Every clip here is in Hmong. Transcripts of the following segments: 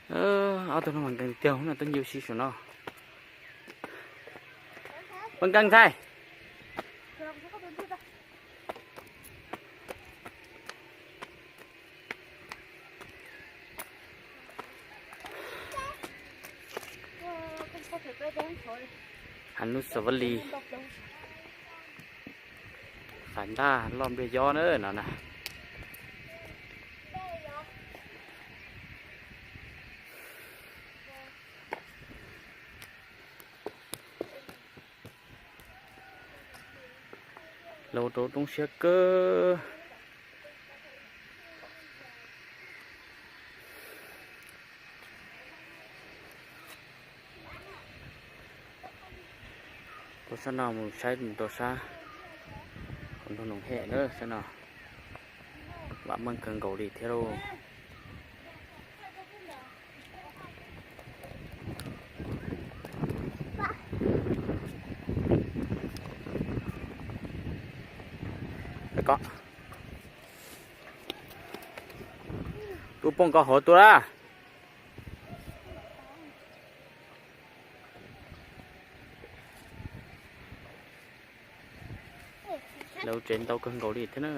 Ob tug no mas nkees tiag no, tuaj ncig ua si saum no. Puas nkees ntxhais? Anusavali, qas ntaj loj npliag yob na no na. Los rau roob siab kawg. Tuaj sab no mus saib mus rau sab qhov nroog Noom Hem na, sab no vam meej kawg nkaus li thiab lauj. Tub poob koj hauv tuaj lawm. Lawv tsev ntau kawg nkaus li thiab na.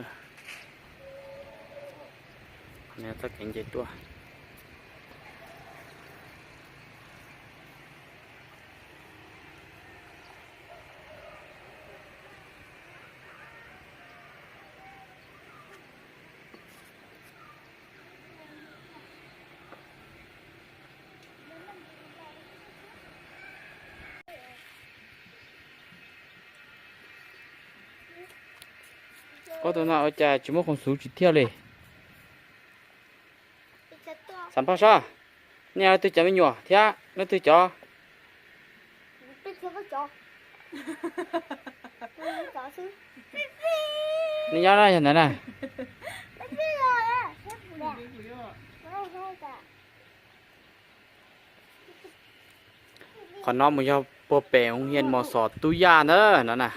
Txoj kev nce tuaj. Ob tug no ua cas tsis muaj qhov xuv tsis thiaj li. Xam phaj sab, nej leej twg cov me nyuam thiab leej twg cov? Nej nyob yog ntawd na. Qhov no mus yog puag pem hoob hias Mos Xos Tub Yaj ntawd no na.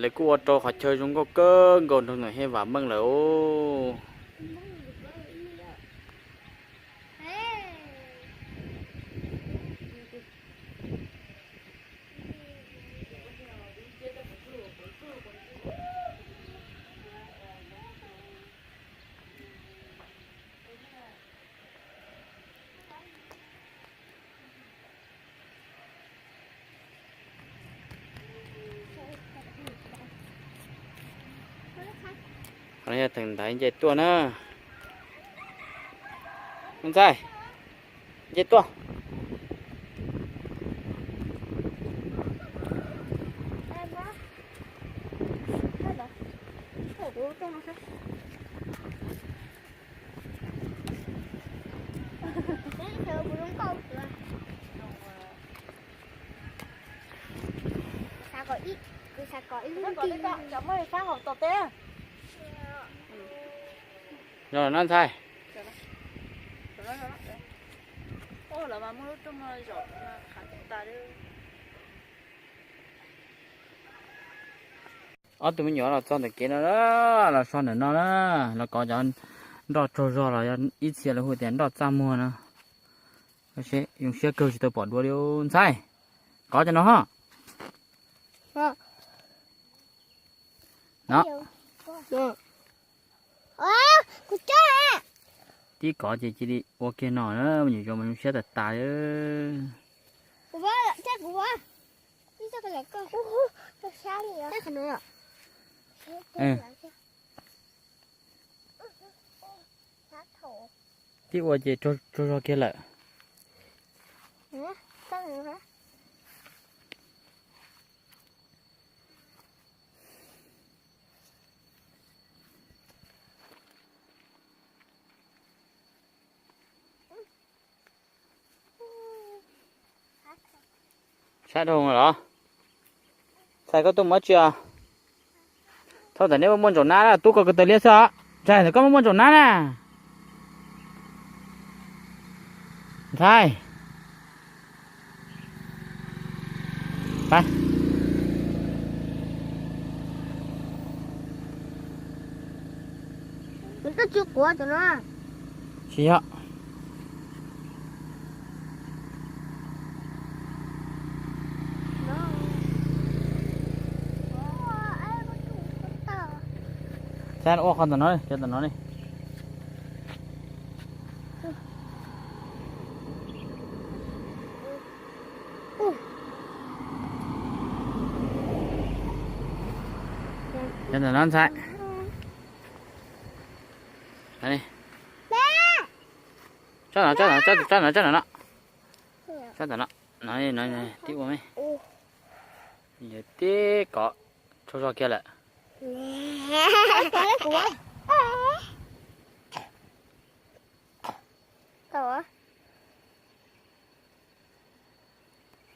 Lawv kuj ua rau qhov chaw zoo nkauj kawg nkaus nrog Noom Hem vam meej lawm. Qhov no yog theem ntaiv nce tuaj na. Ntxhais, nce tuaj. Zoo no ntxhais. Ob tug me nyuam los txog ntawm kev no, los so ntawm no na, los kov cov nroj tsaug zog los yog ib txhia lawv hu tias nroj txaj muag no. Zoo siab kawg tsis tau pom dua li ntxhais. Kov cov no ho. No. Tib kov ces cia li ua kiag no na, me nyuam yaus mas zoo siab tas tas li. Tib ua ces tsaug zog kiag lawm. Sab dhau los? Ntxhais koj tuaj mus dab tsi os? Thaum ntawd neb muaj muaj ntsaum nab na, tub koj ko taw liab xwb os. Ntxhais ntawd koj muaj muaj ntsaum nab na. Ntxhais. Nws twb tsis quav cov no. Tsis yog. Saib ua qhov ntawm no, cov ntawm no ne. Cov ntawm no ntxhais. Tsob no, tsob no, tsob no, tsob no. Tsob ntawm no, no, no, tib ua me. Yog tib kov tsaug zog kiag lawm.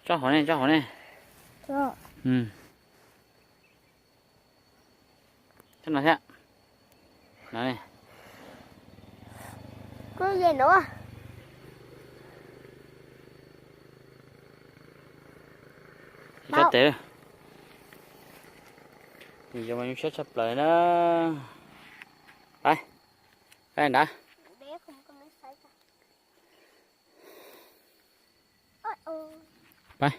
Tsob hauv ne, tsob hauv ne. Tsob no thiab. Tsob tes. Nws yuav mas zoo siab tshaj plaws na. Pab, pab nrad. Pab.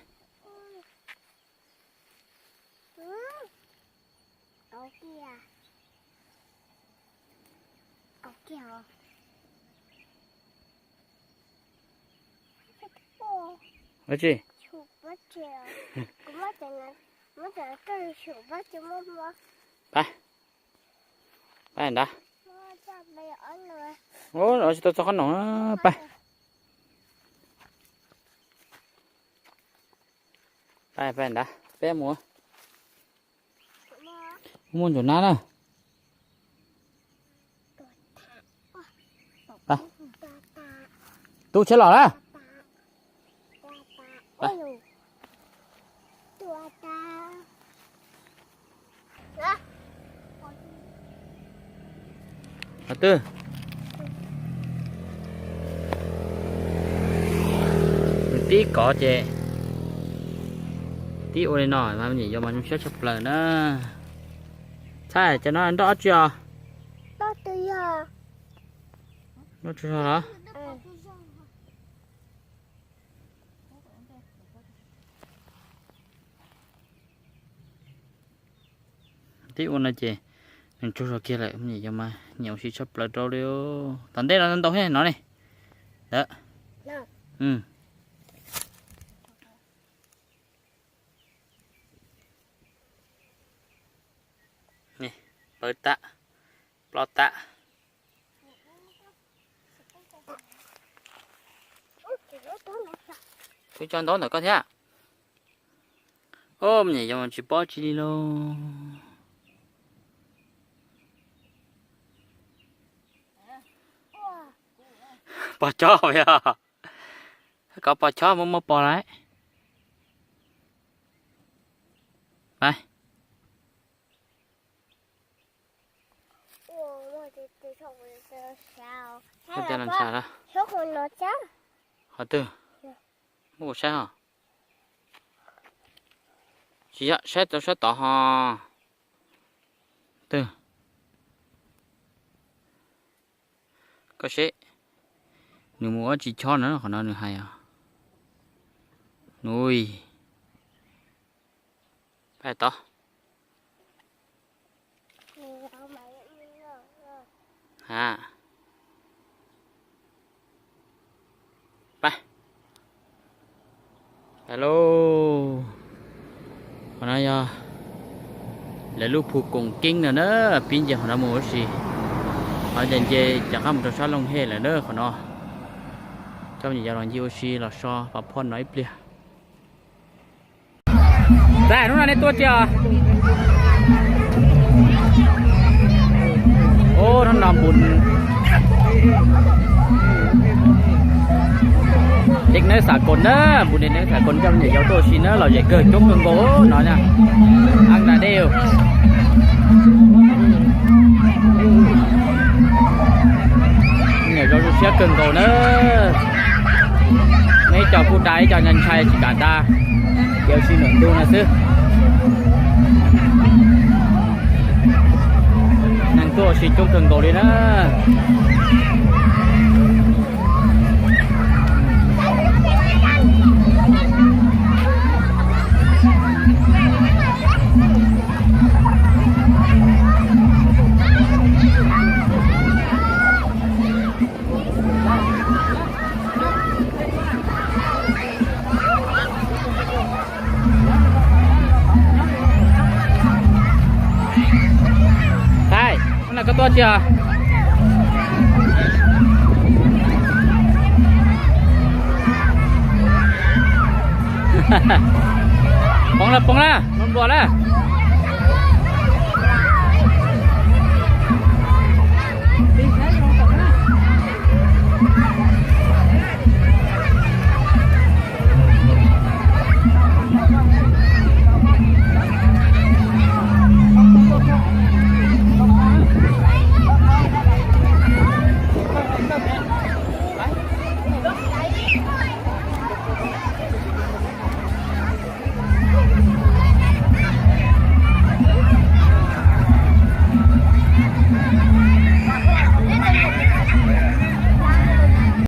Ua tsi? Pab, pab nrad. Ua, tsis tau txog qhob noom, pab. Pab, pab nrad, peb mus. Muaj ntsaum nab na. Tub tsheb los na. Qhov twg? Nws tib kov ces tib ua li no mas me nyuam yaus mas zoo siab tshaj plaws na. Txhais, cov no nroj dab tsi os? Nroj tsaug zog los? Tib ua no ces nws tsaug zog kiag lawm, me nyuam yaus mas nyiam ua si tshaj plaws rau li. Tom ntej no ntau thiab no ne. Ntawd. Pawv tam, ploj tam. Twb tso ntaub ntawm koj thiab. Ob, me nyuam yaus tsis paub tsi li lauj. Pog chob yog, kov pog chob muaj muaj pog lawm. Pab. Qhov twg? Muab kuv saib os. Tsis yog, saib tau saib tod ho. Twg? Koj seb, nws mus ua tsis chob na, qhov no nws hais os. Nws, pab tod. Ha. Pab. Hello. Qhov no yog lawv lub phu koom keeb no na, pib nce qhov no mus ua si. Qhov no ces nce rov qab mus rau sab Looj Hej lawm na qhov no. Coj me nyuam yaus los nce ua si los so pov phoj no ib pliag. Txawm hnub no nej tuaj tsis os? Ub, hnub no npus dej neb xav koos na, npus dej neb xav koos coj me nyuam yaus tuaj ua si na, lom zem kawg, coob kawg nkaus no na. Ag na dej, me nyuam yaus zoo siab kawg nkaus na. Muaj ib co kuj da, ib co ntshai tsis kam da, ces ua si nram ntug no xwb. Neeg Tuaj ua si coob kawg nkaus li na. Thaj, hnub no koj tuaj tsi os? Poob lawm, poob lawm, npluas lawm.